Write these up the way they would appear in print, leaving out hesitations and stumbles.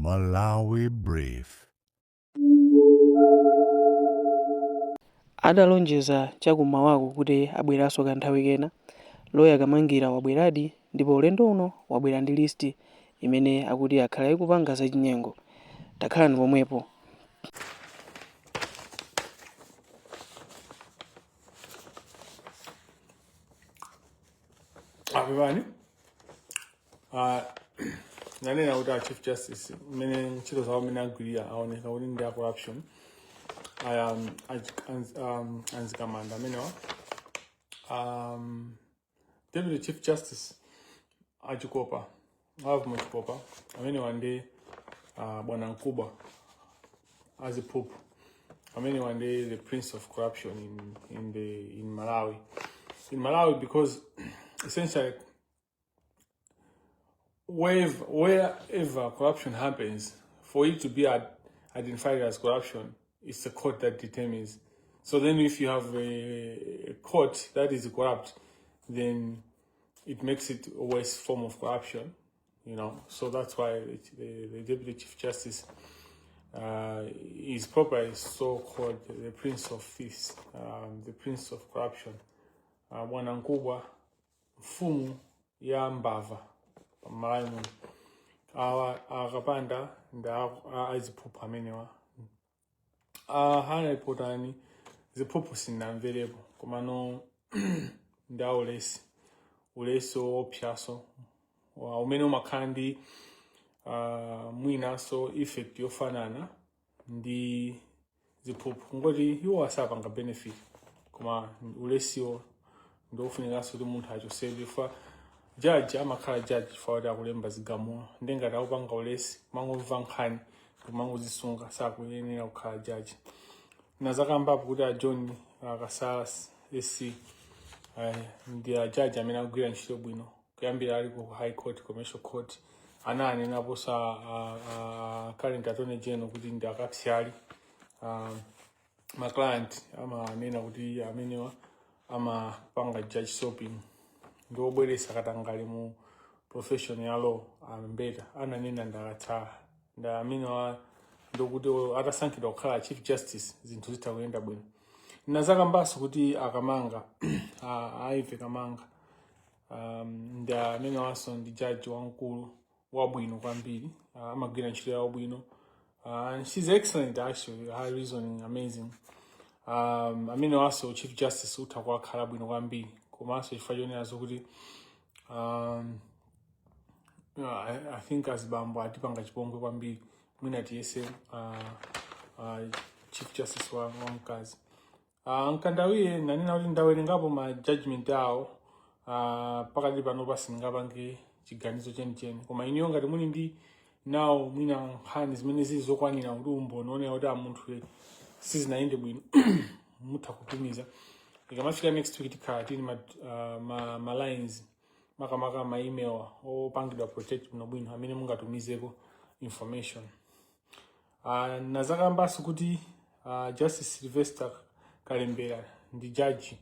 Malawi Brief. Adalonjeza chakummawaku kuti abweranso kanthawi kena, loya Kamangira wabweradi ndipo ulendo uno wabwera ndi listi imene akuti akhala ikupanga zachinyengo. Takhalani pomwepo. Everybody, nanena kuti Chief Justice mene ntchito zawo mene agwirira aoneka kuti ndi corruption anzikamanda amenewa Deputy Chief Justice achikopa muchikopa amenewa ndi bwana Mkubwa aziphuphu amenewa ndi the prince of corruption in Malawi because essentially wherever corruption happens, for it to be identified as corruption, it's the court that determines. So then if you have a court that is corrupt, then it makes it a worse form of corruption, So that's why the Deputy Chief Justice is properly so-called the Prince of Thieves, the Prince of Corruption. Bwana Mkubwa mfumu ya mbava Malawi akapanda nda aziphuphu amenewa hana ipotani ziphuphu sinamverepo komano nda uleso opyaso umene umakhala ndi mwinaso effect yofanana ndi ziphuphu ngoti iwo asapanga benefit koma ulesiwo ndofunikaso kuti munthu achosebe fa judge amakhala judge fawati akulemba zigamulo ndengati akupanga ulesi mangomva nkhani kumangozisunga sakuyenera kukhala judge nazakambapo kuti John akasala esi ndi judge amene akugwira ntchito bwino kuyambira ali ku high court commercial court ananenaponso current attorney general kuti ndi akapsyali maclient amanena kuti amenewa amapanga judge shopping ndiobweresa katangale mu profession ya law ambeta ananena ndakatsala nda amenewa ndokuti atasankhidwa kukhala chief justice zinthu zitakuyenda bwino nazakambaso kuti akamanga aive kamanga nda amenewanso ndi judge wamkulu wabwino kwambiri amagwira ntchito yawo bwino she's excellent actually, her reasoning amazing. Amenewanso chief justice utakwa khala bwino kwambiri komanso chifukwa chonenazo kuti I think azibambo atipanga chipongwe kwambiri mwina tiyese chief justice wamkazi nkandawiye nanena kuti ndawerengapo ma judgment awo pakati pano pasingapange chiganizo chenicheni koma iniyo ngati muli ndi nawo mwina nkhani zimene zili zokwanira kuti umboni kuti munthu sizinayende bwino mutha kutumiza ikamafika next week tikhala tili ma lines makamaka ma email opangidwa protect bwino amene mungatumizeko information nazakambaso kuti Justice Sylvester Kalembera ndi judge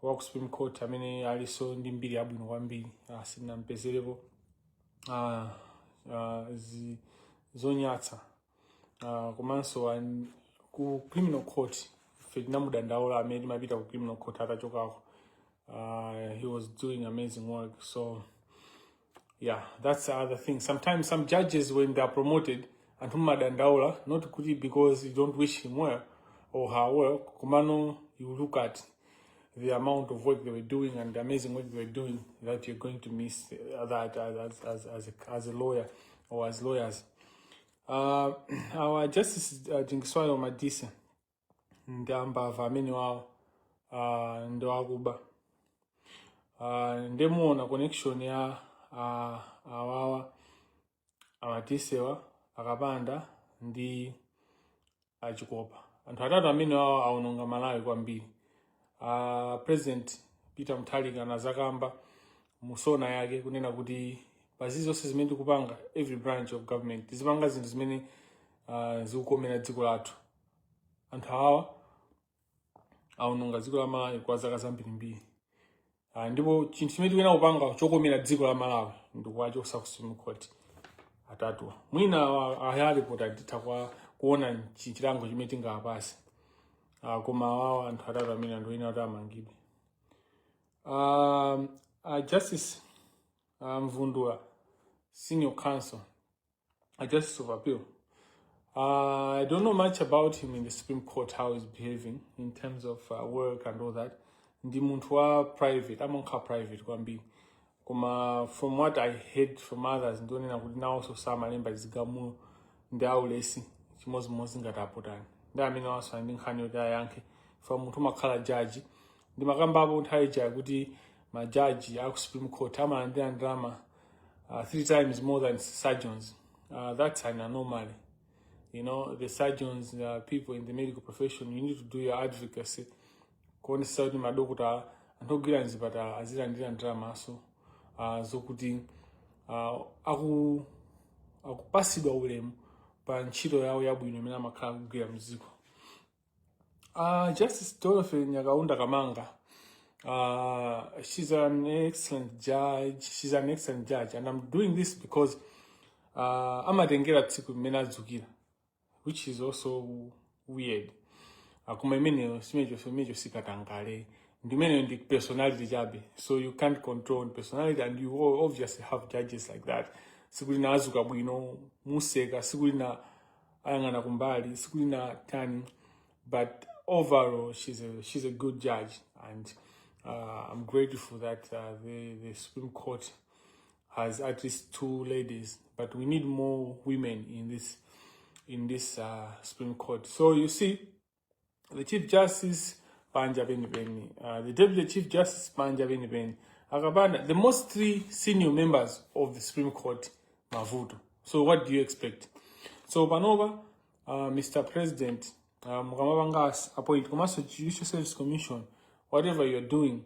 wa ku Supreme Court amene aliso ndi mbiri yabwino kwambiri sinampezerepo zonyatsa komanso ku criminal court namudandaula amene mapita ku criminal court atachokako he was doing amazing work. So yeah, that's the other thing. Sometimes some judges, when they are promoted and madandaula, not because you don't wish him well or her well, kumano, you look at the amount of work they were doing and the amazing work they were doing, that you're going to miss that as a lawyer or as lawyers. Our Justice Jingiswayo Madisa ndambava amene wawo ndo akuba ndemuona connection ya awawa amatisewa akapanda ndi achikopa anthu atatu amene wawo aononga Malawi kwambiri. President Peter Mutharika nazakamba musona yake kunena kuti pazizi zonse zimene tikupanga every branch of government tizipanga zinthu zimene zikukomera dziko lathu. Anthu awa aononga dziko la Malawi kwa zaka zambirimbiri. Ndipo chinthu chimene tikuyena kupanga chokomera dziko la Malawi ndikuwachosa ku Supreme Court. atatu mwina ayalipo tanditha kwa kuona chilango chimene tingapase koma awawa anthu atatu amene anthu ena kuti amangidwe. Justice Mvundula, Senior Counsel, a Justice of Appeal. I don't know much about him in the Supreme Court, how he's behaving in terms of work and all that. Ndi munthu wa private, amonka private kwambiri. Koma from what I heard from others, ndionena kuti nawonso samalemba zigamulo ndi aulesi chimozimozi ngati apotani. Ndi amene waso ndi nkhani yoti ayankhe fa munthu makhala jaji. Ndi makambapo nthawi ija kuti majaji aku Supreme Court amalandira ndalama 3 times more than surgeons. That's an anomaly. You know, the surgeons, people in the medical profession, you need to do your advocacy. Kuonesa kuti madokota antogwira nzipata azilandira ndalama so zokuti akupasidwa ulemu pa ntchito yawo yabwino imene amakhala kugwira mdziko. Justice Dorothy Nyakaunda Kamanga, she's an excellent judge. And I'm doing this because amatengera tsiku imene adzukira, which is also weird. Kuma imene simejo sikatangale. Ndimene ndi personality chabe. So you can't control personality, and you obviously have judges like that. Sikuli na azuka bwino, museka, sikuli na ayangana kumbali, sikuli na tani. But overall, she's a good judge, and I'm grateful that the Supreme Court has at least 2 ladies. But we need more women in this Supreme Court. So you see, the Chief Justice Panja Benibeni, the Deputy Chief Justice Panja Benibeni, Akabana, the most 3 senior members of the Supreme Court, Mavuto. So what do you expect? So Panova, Mr. President, Mukamabangas appoint Commercial Judicial Service Commission, whatever you're doing,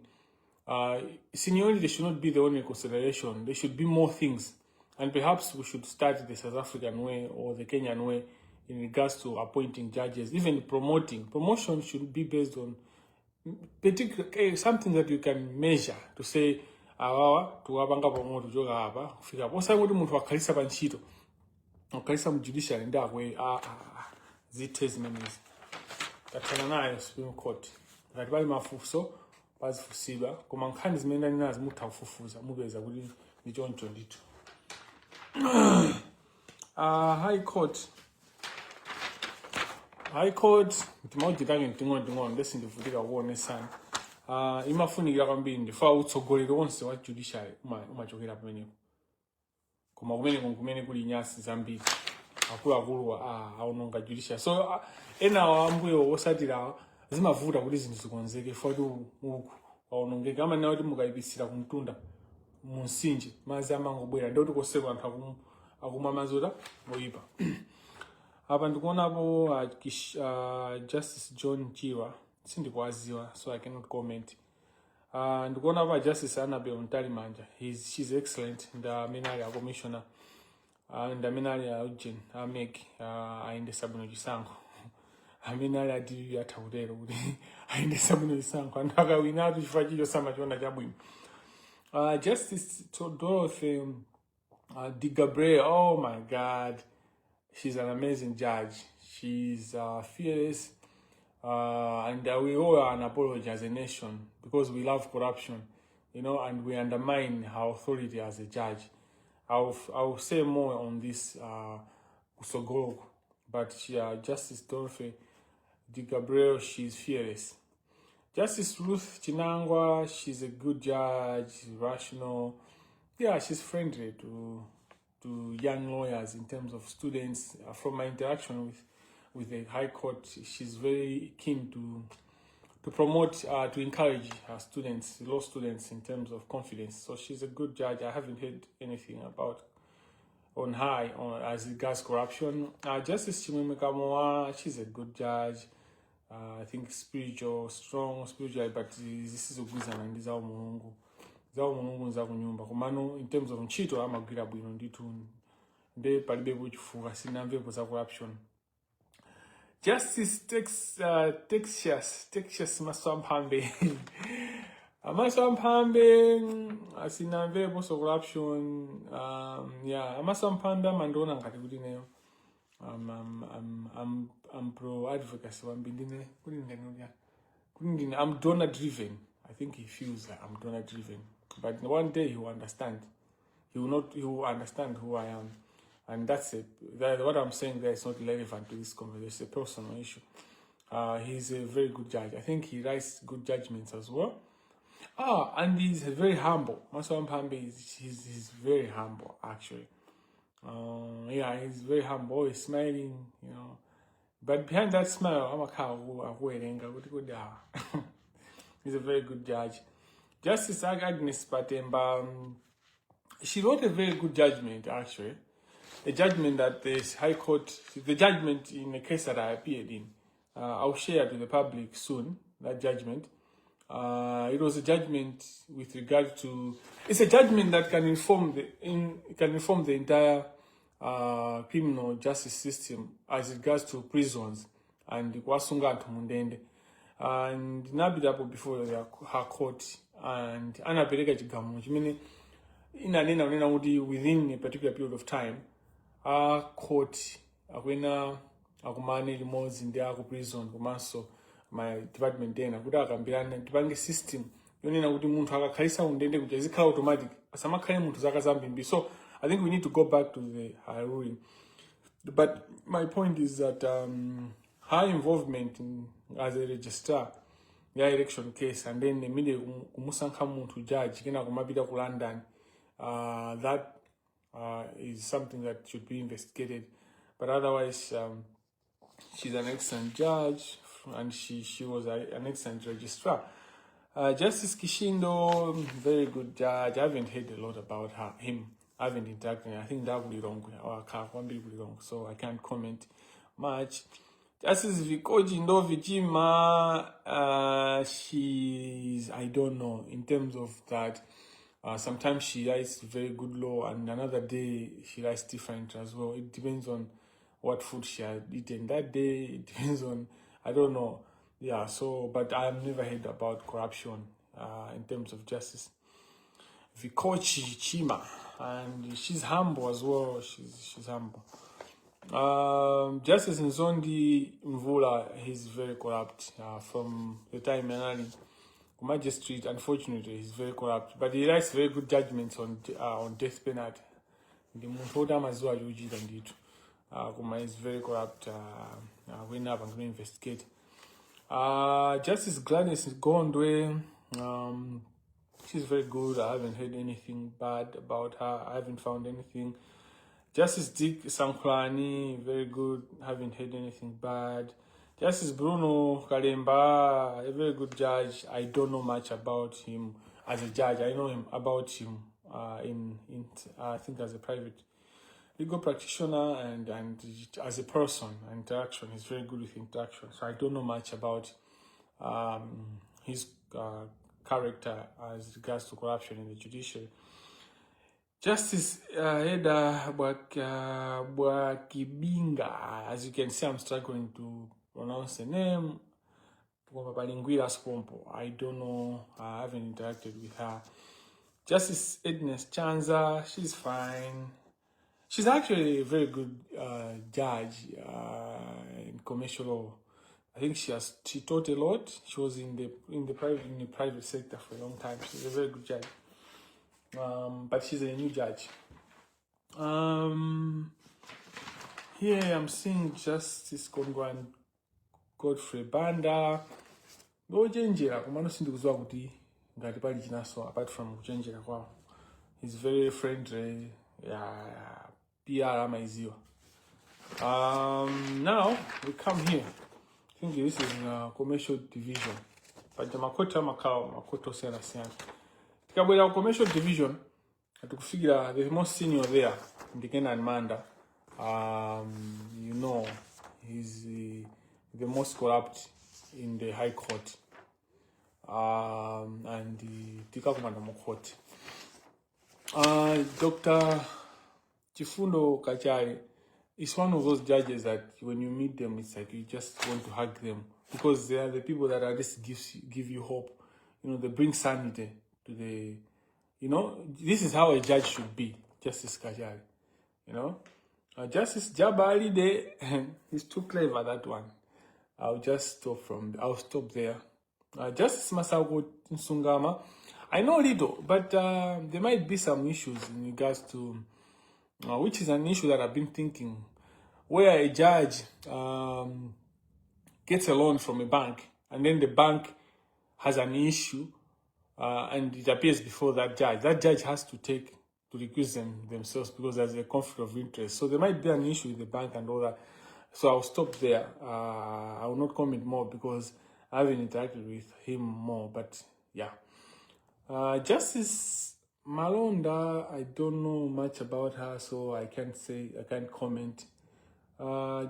seniority should not be the only consideration. There should be more things. And perhaps we should start the South African way or the Kenyan way in regards to appointing judges, even promoting. Promotion should be based on particular something that you can measure to say, tuwabanga pamoto joga hapa kufika posa kuti munthu akhalisa pa ntchito akhalisa mu judiciary ndakwe zithe zimenezi tathana nayo Supreme Court ngati pali mafunso pazifusidwa koma nkhani zimene nazo mutha kufufuza mupeza kuti ndi choncho ndithu. High Court ndimaujitange nding'ono ndesi ndivutika kuonesana imafunikira kwambiri ndifa utsogoleri wonse wa judiciary umachokera pamenepo koma kumene kuli nyasi zambiri akuluakulu aononga judiciary. So enawo ambuyo osatira zimavuta kuti zinthu zikonzeke foti uku aonongeke amanawo kuti mukayipisira kumtunda munsinje mazi amangobwera ndikuti koseko anthu akumwa mazota oyipa. Apa ndikuonapo Justice John Chirwa sindikwaziwa, so I cannot comment. Ndikuonapo Justice Annabel Ntalimanja, she's excellent. Ndamenali a commissioner, ndamenali a Eugene Ameki, ainde sabuno chisango. Amenali ati yatakutero kuti ainde sabuno chisango andaka winatu chifachicho sama chiona chabwino. Justice Dorothy Gabriel, oh my God. She's an amazing judge. She's fearless, and we owe her an apology as a nation because we love corruption, you know, and we undermine her authority as a judge. I'll say more on this Usogoro, but Justice Dorothy Gabriel, she's fearless. Justice Ruth Chinangwa, she's a good judge, rational. Yeah, she's friendly to young lawyers in terms of students. From my interaction with the High Court, she's very keen to promote, to encourage her students, law students, in terms of confidence. So she's a good judge. I haven't heard anything about on her as regards corruption. Justice Chimwemeka, she's a good judge. I think strong spiritual, but this is a good and this is our Mungu. Kumano in terms of nchito amagwira bwino ndithu nde palibe kuchifuka sinamvepo za corruption. Justice Texas Maswamphambe Amasamphambe asinamve post corruption. Amasampanda mandona ngati kuti neyo. I'm pro advocacy. I'm donor driven. I think he feels that I'm donor driven. But one day he will understand. He will understand who I am. And that's it. What I'm saying there is not relevant to this conversation. It's a personal issue. He's a very good judge. I think he writes good judgments as well. And he's very humble. Maso Mpambe he's very humble actually. He's very humble, always smiling, But behind that smile, I'm a cow he's a very good judge. Justice Agnes Patemba, she wrote a very good judgment actually. A judgment that the High Court, the judgment in a case that I appeared in. I'll share to the public soon, that judgment. It was a judgment with regard to, it's a judgment that can inform the entire criminal justice system as regards to prisons and kwasunga anthu mundende. And inapitapo before her court and anapereka chigamulo chimene inanena kuti within a particular period of time court akwena akumane limodzi ndi aku prison komanso my department ena kuti akambirana tipange system yonena kuti munthu akakhalisa undende kuti azikhala automatic asamakhale munthu zaka zambiri. So I think we need to go back to the ruling. But my point is that her involvement as a registrar ya election case and then immediately kumusankha munthu judge kena kumapita ku London, that is something that should be investigated. But otherwise, she's an excellent judge and she was an excellent registrar. Justice Kishindo, very good judge. I haven't heard a lot about him. I haven't interacted. I think that would be wrong. Or can't be wrong. So I can't comment much. Justice Vikoji Ndo Vijima, she's, I don't know, in terms of that. Sometimes she writes very good law and another day she writes different as well. It depends on what food she had eaten that day. It depends on, I don't know. Yeah, so, but I've never heard about corruption in terms of justice. Vikochi Chima, and she's humble as well. She's humble. Justice Nzondi Mvula, he's very corrupt from the time Manali. Magistrate, unfortunately, he's very corrupt, but he writes very good judgments on death penalty. The Mutoda Mazua Yuji Dandit. Kuma is very corrupt. When I'm going to investigate. Justice Gladys Gondwe, she's very good. I haven't heard anything bad about her. I haven't found anything. Justice Dick Sanklani, very good. Haven't heard anything bad. Justice Bruno Kalemba, a very good judge. I don't know much about him as a judge. I know him about him I think as a private legal practitioner and as a person. Interaction, he's very good with interaction. So I don't know much about his character as regards to corruption in the judiciary. Justice Eda Bwakibinga, as you can see, I'm struggling to pronounce the name. I don't know. I haven't interacted with her. Justice Ednes Chanza, she's fine. She's actually a very good judge in commercial law. I think she taught a lot. She was in the private sector for a long time. She's a very good judge. But she's a new judge. Here I'm seeing Justice Kongwan Godfrey Banda. Ngojenjera kumano sindikuzwa kuti ngati pali chinaso apart from kuchenjera kwawo. He's very friendly. Yeah, PR amaiziwa. Now we come here. I think this is commercial division. But the makota makao makoto sena. Tikabwera commercial division, tukufigura the most senior there, Ndikena and Manda. He's the most corrupt in the High Court. And the Tikakumanda Court. Dr. Chifundo Kachari is one of those judges that when you meet them, it's like you just want to hug them because they are the people that at least give you hope they bring sanity to the, this is how a judge should be, Justice Kajari. Justice Jabali, he's too clever, that one. I'll stop there. Justice Masago Nsungama, I know little, but there might be some issues in regards to, which is an issue that I've been thinking, where a judge gets a loan from a bank, and then the bank has an issue, and it appears before that judge. That judge has to recuse themselves because there's a conflict of interest. So there might be an issue with the bank and all that. So I'll stop there. I will not comment more because I haven't interacted with him more. But yeah. Justice Malonda, I don't know much about her, so I can't comment.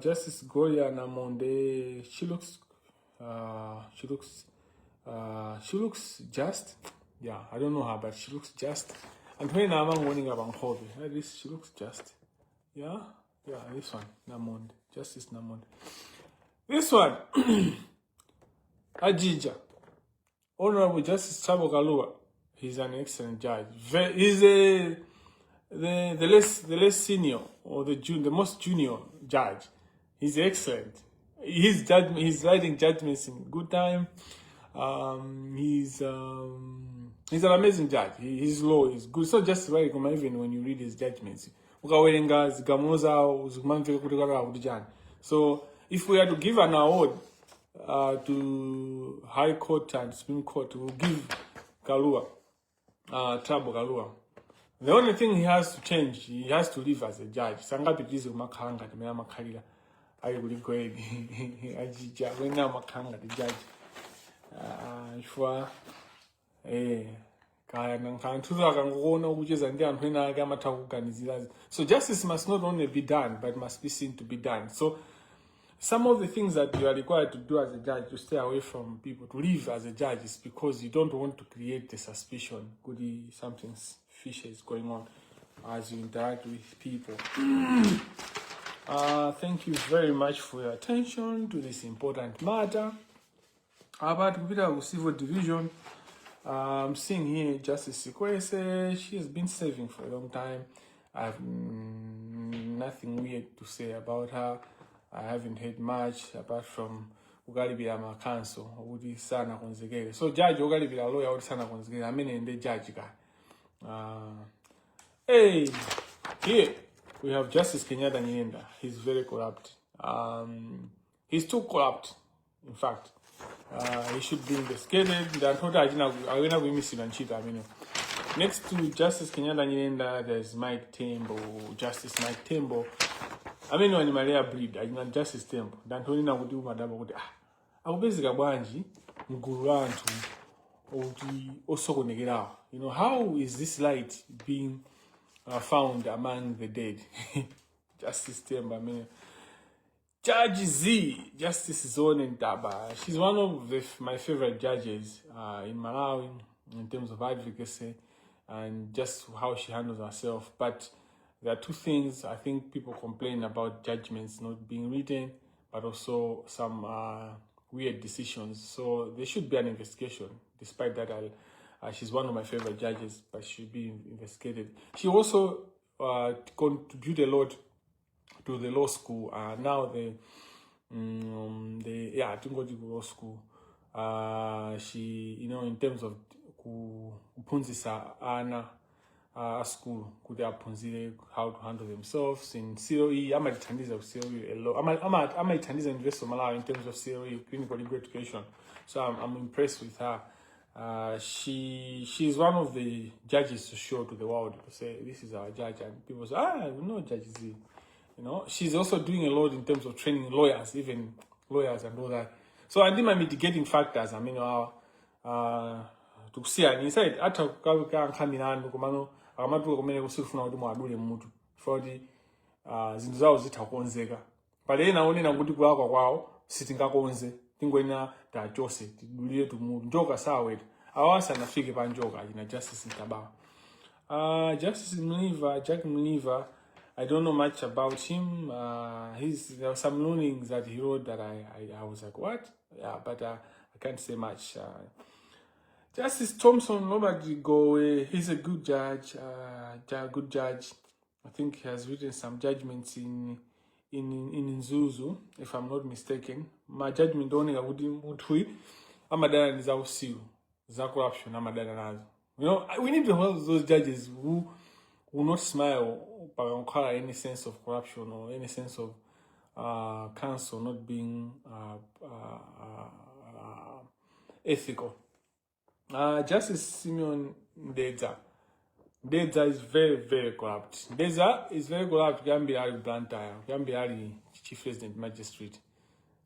Justice Goya Namonde, she looks just. Yeah, I don't know her, but she looks just. And when I'm warning about hobby, at least she looks just. Yeah, this one, Namonde, Justice Namonde. This one, Ajija, Honorable Justice Chabweraso. He's an excellent judge. He's the less senior or the most junior judge. He's excellent. He's writing judgments in good time. He's an amazing judge. His law is good. So just right, even when you read his judgments. So if we are to give an award to High Court and Supreme Court, we'll give Kalua. Trouble Galua. The only thing he has to change, he has to live as a judge. Sangapi tizo makanga timena makalira. Ayi kuliko edi. Ajija wena makanga the judge. Ishwa kaya nankantuza kangona ukucheza ndi anthu ena ake amatha kuganizira. So justice must not only be done but must be seen to be done. So some of the things that you are required to do as a judge to stay away from people, to live as a judge, is because you don't want to create the suspicion something fishy is going on as you interact with people. Thank you very much for your attention to this important matter. About the civil division, I'm seeing here Justice Sikwese. She has been serving for a long time. I have nothing weird to say about her. I haven't heard much apart from ugalibira makanso udi sana konzegere. So judge ugalibira lawyer udi sana konzegere. I mean the judge guy. Hey, here we have Justice Kenyatta Nyenda. He's very corrupt. He's too corrupt, in fact. He should be investigated. Next to Justice Kenyatta Nyenda, there's Mike Tembo, Justice Mike Tembo. When Maria breed, I did Justice Tembo. Dantoni na kuti madaba kuti akupezeka bwanji mgulu anthu oti osokonekerawa. How is this light being found among the dead? Justice Tembo, Judge Z, Justice Zone Ntaba. She's one of my favorite judges in Malawi in terms of advocacy and just how she handles herself. But there are two things I think people complain about: judgments not being written, but also some weird decisions. So there should be an investigation. Despite that, she's one of my favorite judges, but she should be investigated. She also contributed a lot to the law school. Now I think go to law school. She, in terms of kupunzisa ana school, could apunzile how to handle themselves in COE. I'm at Tandiza of COE a lot. I'm at Tandiza University of Malawi in terms of COE, clinical legal education. So I'm impressed with her. She's one of the judges to show to the world, to say this is our judge, and people say, we know Judge Z. She's also doing a lot in terms of training lawyers, even lawyers and all that. So I think my mitigating factors, to see an inside ata kamina kumano amatu kumene kusifuna kuti muadule mutu for the zinthu zawo zithakonzeka pale naonena kuti kulakwa kwawo sitingakonze tingoena tachose tidulire tumutu njoka saweta awasa nafike pa njoka ina Justice Ntabaa. Justice Mliva, Jack Mliva, I don't know much about him. There were some learnings that he wrote that I was like, what? Yeah, but I can't say much. Justice Thompson Robert Gowe, he's a good judge. Good judge. I think he has written some judgments in Nzuzu, if I'm not mistaken. My judgment only I would amadana ni za usiru, za corruption amadana nazo. You know, we need to have those judges who will not smile by any sense of corruption or any sense of counsel not being ethical. Justice Simeon Ndedza. Ndedza is very, very corrupt. Ndedza is very corrupt. Gambia Blantyre, Gambia Chief Resident Magistrate.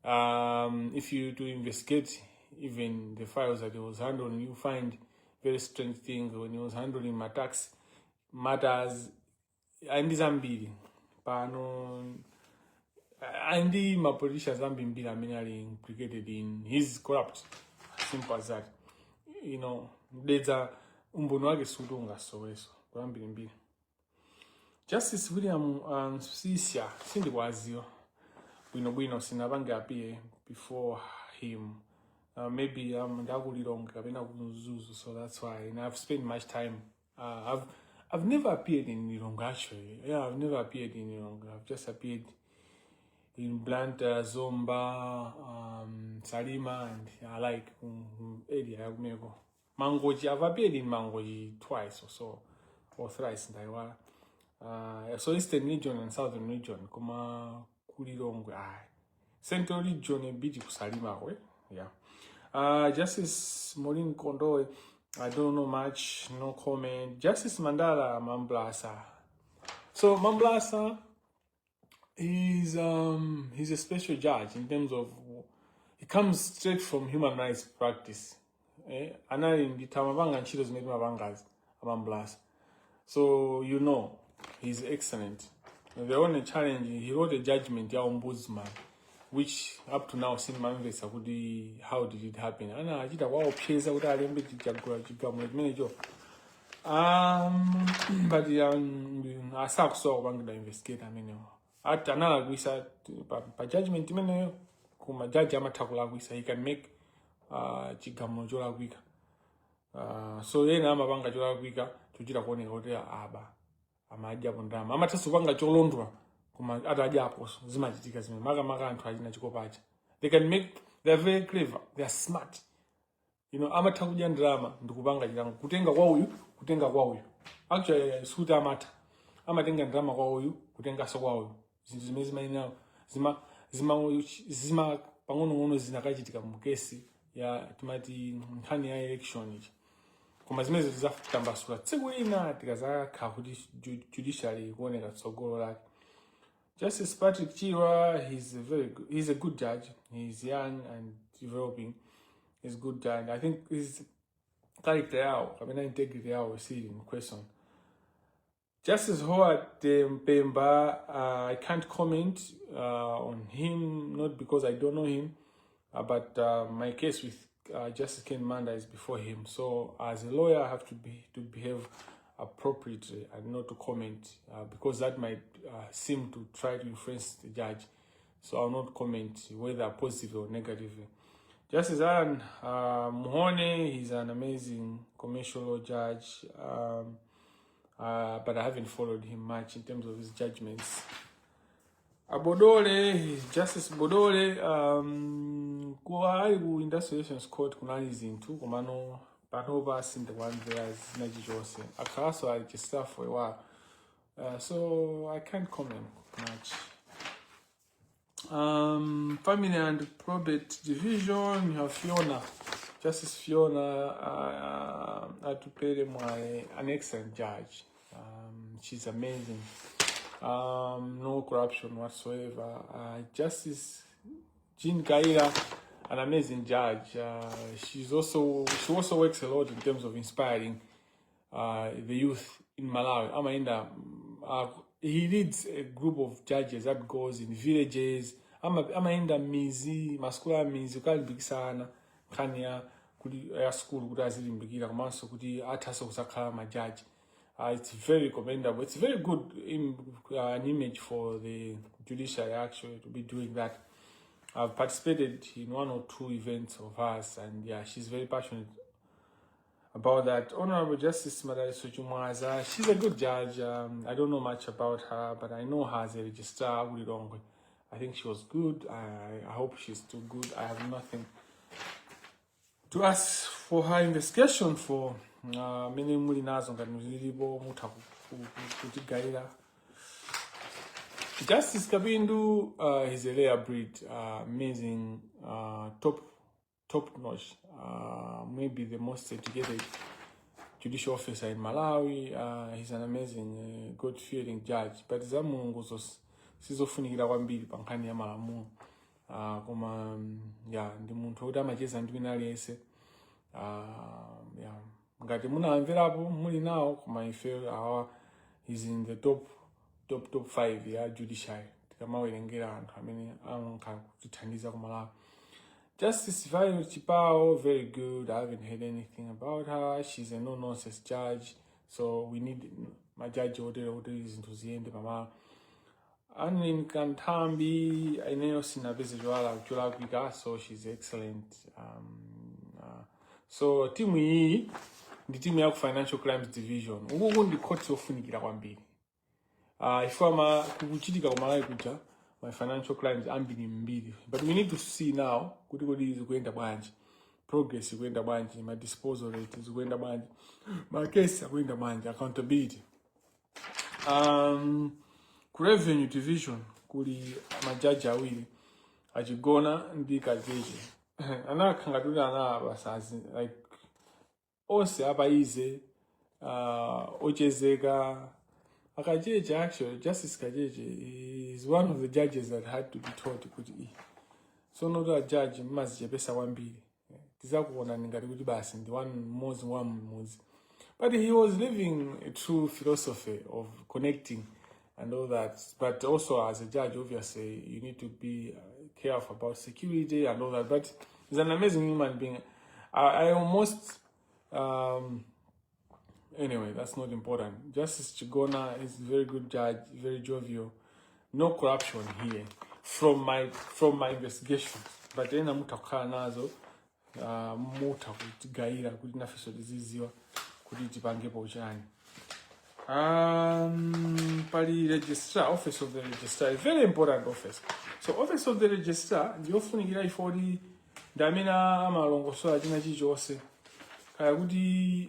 If you to investigate even the files that he was handling, you find very strange things when he was handling my tax matters. Andi zambiri pano andi my politicians zambiri are implicated in his corrupt. Simple as that. You know, Ndedza umbono wake sudunga soweso kwambiri. Justice William Sisia sindikwaziwa bwino sinabange appear before him. Maybe ndakulilonga kapena kuzuzu, so that's why. And I've spent much time. I've never appeared in Nilonga actually. Yeah, I've never appeared in Nilonga. I've just appeared in Blantyre, Zomba, Salima, and I like area Mego. Mangoji, I've appeared in Mangoji twice or so, or thrice in Taiwan. So Eastern region and Southern region, Kuma Kulilonga. Central region a bit Salima, yeah. Justice Maureen Kondo, I don't know much, no comment. Justice Mandala Mamblasa. So Mamblasa is he's a special judge in terms of he comes straight from human rights practice. Anali in the Tamabanga and Chilos made Mabangas Mamblasa. So you know he's excellent. The only challenge, he wrote a judgment, ya ombudsman, which up to now sin manvesa kudi how did it happen? Ana ajita wao pesa uta alembe chigamwe manager. But asa kuso wanga investigate amene. At anala gwisa pa judgment mene kuma judge amatakula gwisa he can make chigamwe jola gwika. So yena amabanga jola gwika tujira kuoneka kuti aba amaja bondama amataso banga cholondwa kuma ataja apo zimachitika zime maka anthu achina chikopacha. They can make, they're very clever, they're smart. You know, amata kuja drama ndikupanga chilango kutenga kwa uyu actually suta amata amatenga drama kwa uyu kutenga so kwa uyu zinthu zimene zimaina zima pang'ono zinakachitika mu kesi ya timati nkhani ya election ichi koma zimene zizatambasula tsiku lina tikazakha kuti judiciary kuoneka tsogolo lake. Justice Patrick Chirwa, he's a good judge. He's young and developing. He's a good judge. I think his character out, integrity out, we see in question. Justice Howard Mpemba, I can't comment on him, not because I don't know him, but my case with Justice Ken Manda is before him. So as a lawyer, I have to behave appropriately and not to comment because that might seem to try to influence the judge. So I'll not comment whether positive or negative. Justice Alan Muhone, he's an amazing commercial law judge, but I haven't followed him much in terms of his judgments. Abodole, Justice Bodole, ku Industrial Relations Court kunalizi into kumano Panova in the one there is Najijose. Akaso I just staff for a while. So I can't comment much. Family and Probate Division, you have Fiona. Justice Fiona Atupere, an excellent judge. She's amazing. No corruption whatsoever. Justice Jean Kaira, an amazing judge. She also works a lot in terms of inspiring the youth in Malawi. He leads a group of judges that goes in villages. Amaenda mizi, maskula mizi, ukali bikisana, kanya kudi ya school kuda zili mbikira kumanso kudi ataso kusakala majaji. It's very commendable. It's very good an image for the judiciary actually to be doing that. I've participated in one or two events of hers, and yeah, she's very passionate about that. Honorable Justice Chabweraso Chumwaza, she's a good judge. I don't know much about her, but I know her as a registrar. I think she was good. I hope she's still good. I have nothing to ask for her investigation for. Many mulinazo nganuzilibo muta kutigaira. Justice Kabindu is a rare breed, amazing, top notch, maybe the most educated judicial officer in Malawi. He's an amazing, God-fearing judge. But zamungu sizofunikira kwambiri pankhani ya malamulo. Koma ndi munthu kuti amacheza ndi wina aliyense. Ngati munamverapo muli nawo koma ife he's in the top 5 ya Judiciary. Tikamawerengera anthu amene ankakutithandiza ku Malawi. Justice Violet Chipao, very good. I haven't heard anything about her. She's a no-nonsense judge, so we need my judge order is into the end. Mama Anin Kantambi, I know Sinabizwala, so she's excellent. So team E, the team of Financial Crimes Division. Who won the court of Funikira Wambi? If I'm a Kuchitika Malaikuja, my financial crimes ambili. But we need to see now, kuti is going to branch. Progress is going to branch. My disposal rate is going to branch. My case is going to branch. Accountability. Revenue division, kuli majaji awili. Ajigona ndi kajeje. Anakangadula na basazi. Like, ose hapa ize, ochezeka. Akajeje, actually, Justice Kajeje is one of the judges that had to be taught to put E. So no other judge must be pesa wambili. Tizakuona ngati kuti basi ndi one mozi. But he was living a true philosophy of connecting and all that. But also as a judge, obviously, you need to be careful about security and all that. But he's an amazing human being. I almost anyway, that's not important. Justice Chigona is a very good judge, very jovial. No corruption here from my investigation. But then mutakhala nazo muta kutigaira kuti nafiso diziziwa kuti tipangepo chani. Pali registrar, office of the registrar, is very important office. So office of the registrar, ndiofunikira ifodi ndamina amalongosola china chichonse. Kaya kuti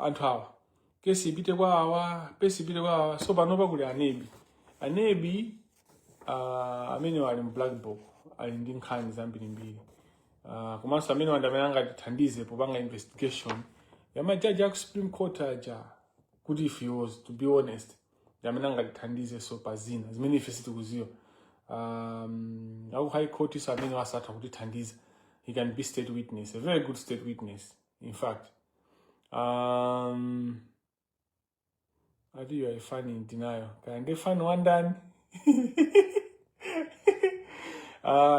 anthu awa kesi ipite kwa awa so panopa kuli anebi amene wali mu black book ali ndi nkhani zambirimbiri komanso amene wandamene angatithandize popanga investigation ya majaji aku Supreme Court aja kuti if he was to be honest ndamene angatithandize so pazina zimene ife sitikuziwa aku High Court iso amene wasatha kutithandiza. He can be state witness, a very good state witness. In fact, I think you are funny in denial. Can they find one done?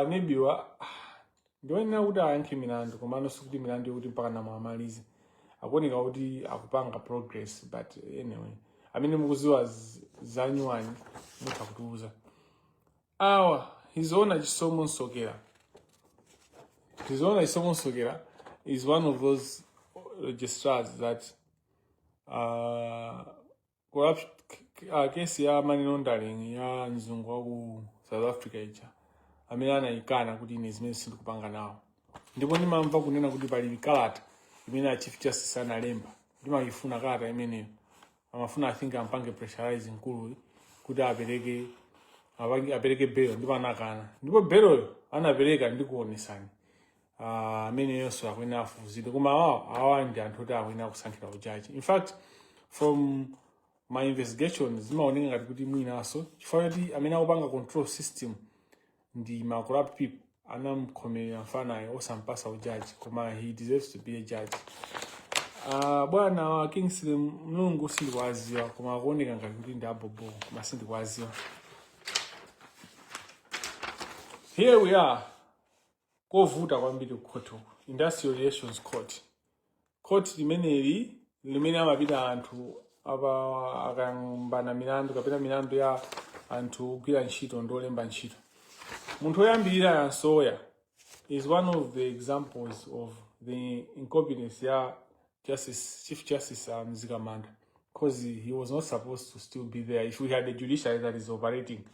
Maybe you are. Don't know what I am Milandu, Commando Suki Milandu would impart Maliz. I wouldn't go to Akupanga progress, but anyway. I mean, Muzu as Zanuan, Mutakuza. His owner is someone Sogera. His owner is someone Sogera. Is one of those registrars that corrupt kesi ya money laundering ya nzungu wa South Africa icha amene anayikana kuti ine zimene sindikupanga nawo. Ndipo ndimamva kunena kuti pali kalata imene a Chief Justice analemba ndimafuna kalata imeneyo amafuna I think ampange pressurize nkulu kuti apereke bail ndipo anakana. Ndipo bail anapereka ndikuonesani many years ago enough koma awa ndi anthu kuti awina kusankhira ujaji. In fact, from my investigations zimaoneka ngati kuti mwinaso chifukwa kuti amene akupanga control system ndi ma corrupt people anamkhomera mfanayo osampasa ujaji koma he deserves to be a judge. Bwana wa Kingsley Mlungu sindikwaziwa koma akuoneka ngati kuti ndi abobo koma sindikwaziwa. Here we are. Kovuta kwambiri kukoto Industrial Relations Court limene amapita anthu akambana milandu kapena milandu ya anthu kugwira ntchito ndolemba ntchito. Munthu oyambirira ya Soya is one of the examples of the incompetence ya Chief Justice Zigamanda, because he was not supposed to still be there if we had a judiciary that is operating.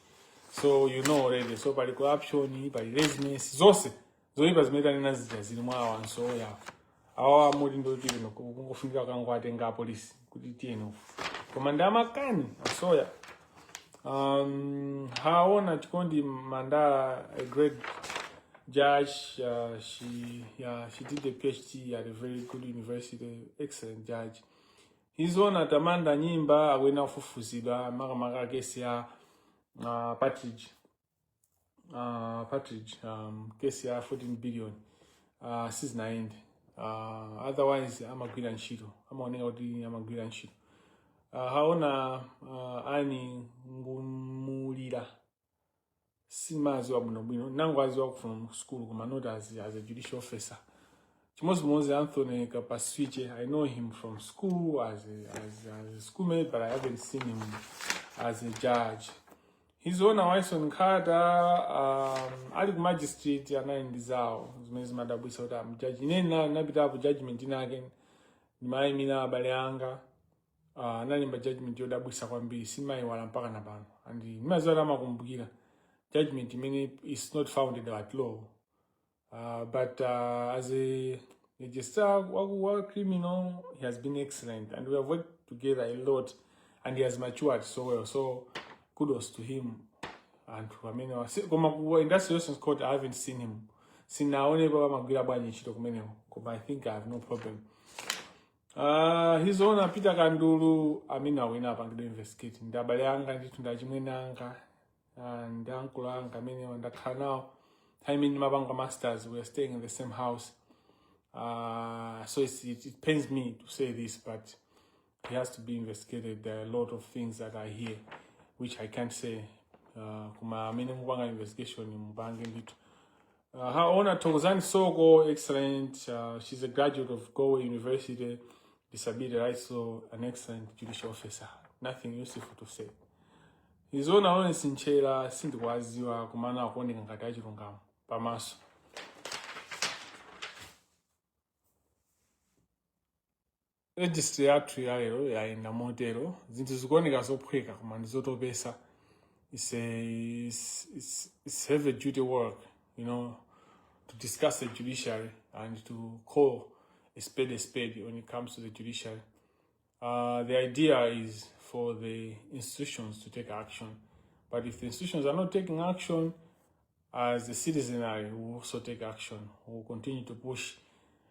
So you know already, so by the corruption, by laziness, zose zoipa zimeta nina zili mwawa and so yeah. Awa amudi ndo tivi no kungofunika kangu atenga polisi kuti tieno komanda amakani so yeah. Haona chikondi Mandala, a great judge. She did a PhD at a very good university, excellent judge. His own atamanda nyimba awena fufuzidwa maka kesi ya Partridge, kesi ya 14 billion sizinaende. Otherwise amagwira ntchito amaoneka kuti amagwira ntchito. Haona ani ngumulira simazi wabwinobwino nangu aziwa from school kuma not as a judicial officer. Chimozi Anthony Kapaswiche, I know him from school as a schoolmate, but I haven't seen him as a judge. His own Wilson Carter, ali magistrate anayendizawo zimezi madabwisa kuti judge nena nabitapo judgment ina again nimayimina abale anga nalimba judgment yodabwisa kwambiri simayiwala mpaka napano and nimaziwa amakumbukira judgment imene is not founded at law, but as a registrar criminal he has been excellent and we have worked together a lot and he has matured so well, so kudos to him. And I mean, in that situations court, I haven't seen him. Sinaone baba magwira bwanyi ntchito kumeneko, but I think I have no problem. His own Peter Kandulu, I mean, we na pangido investigate. Ndabale anga nditu ndachimwenanga, and uncle anga, I mean, on the canal. I mean, mabanga masters, we are staying in the same house. So it pains me to say this, but he has to be investigated. There are a lot of things that I hear, which I can't say. Kuma mene mubanga investigation mbange nditu. Her owner Tongozani Soko, excellent. She's a graduate of Goa University, disability rights, so an excellent judicial officer. Nothing useful to say. His owner Owen Sinchela, Sindwaziwa, Kumana Akoni Nkataji Rungam, Pamaso. Registry yathu yayo yaenda motero zinthu zikuoneka zophweka koma ndizotopesa. It's heavy duty work, you know, to discuss the judiciary and to call a spade when it comes to the judiciary. The idea is for the institutions to take action, but if the institutions are not taking action, as the citizenry will also take action. We'll continue to push.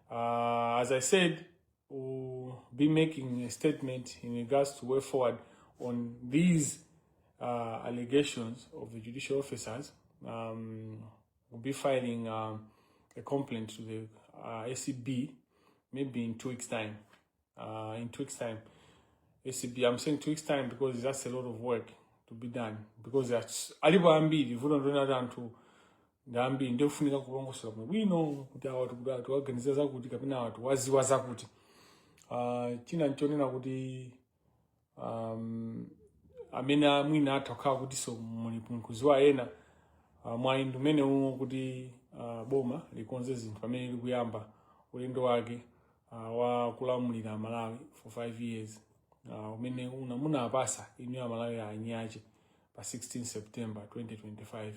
As I said, we'll be making a statement in regards to way forward on these allegations of the judicial officers. We'll be filing a complaint to the ACB maybe in 2 weeks' time. ACB, I'm saying 2 weeks' time because that's a lot of work to be done. Because that's alipo ambiri, if we don't run down to the ambiri, ndofunika kulongoswa bwino kuti awatu organize zakuti kapena awatu waziwa zakuti. China nchonena kuti amena mwina atokha kuti so mulipunkuziwa ena mwaindu mene umwe kuti boma likonze zinthu pamene likuyamba ulendo wake wa kulamulira Malawi for 5 years. Umene munapasa inu ya Malawi ya anyache pa 16 September 2025.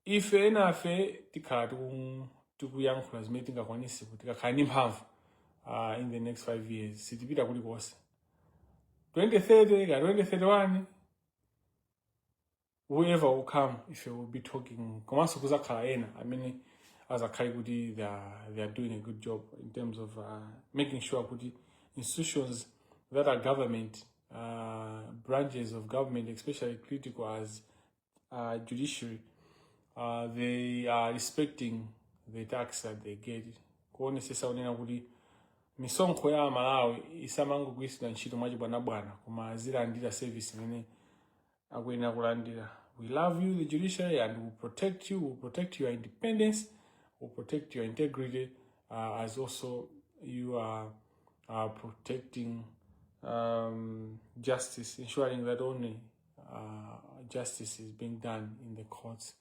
Ife enafe tikhala tikuyankhula zimene tingakwanise kuti tikakhala ndi mphamvu in the next 5 years sitipita kulikonse. 2030 ka 2031 whoever will come, if you will be talking komanso kuzakhala ena amene azakhale kuti they are doing a good job in terms of making sure kuti institutions that are government branches of government, especially critical as judiciary, they are respecting the tax that they get. Kuonesesa unena kuti misonkho ya Malawi isamango kuisira ntchito mwachibwanabwana koma azilandira service imene akuyenera kulandira. We love you, the judiciary, and we'll protect you. We'll protect your independence. We'll protect your integrity, as also you are protecting justice, ensuring that only justice is being done in the courts.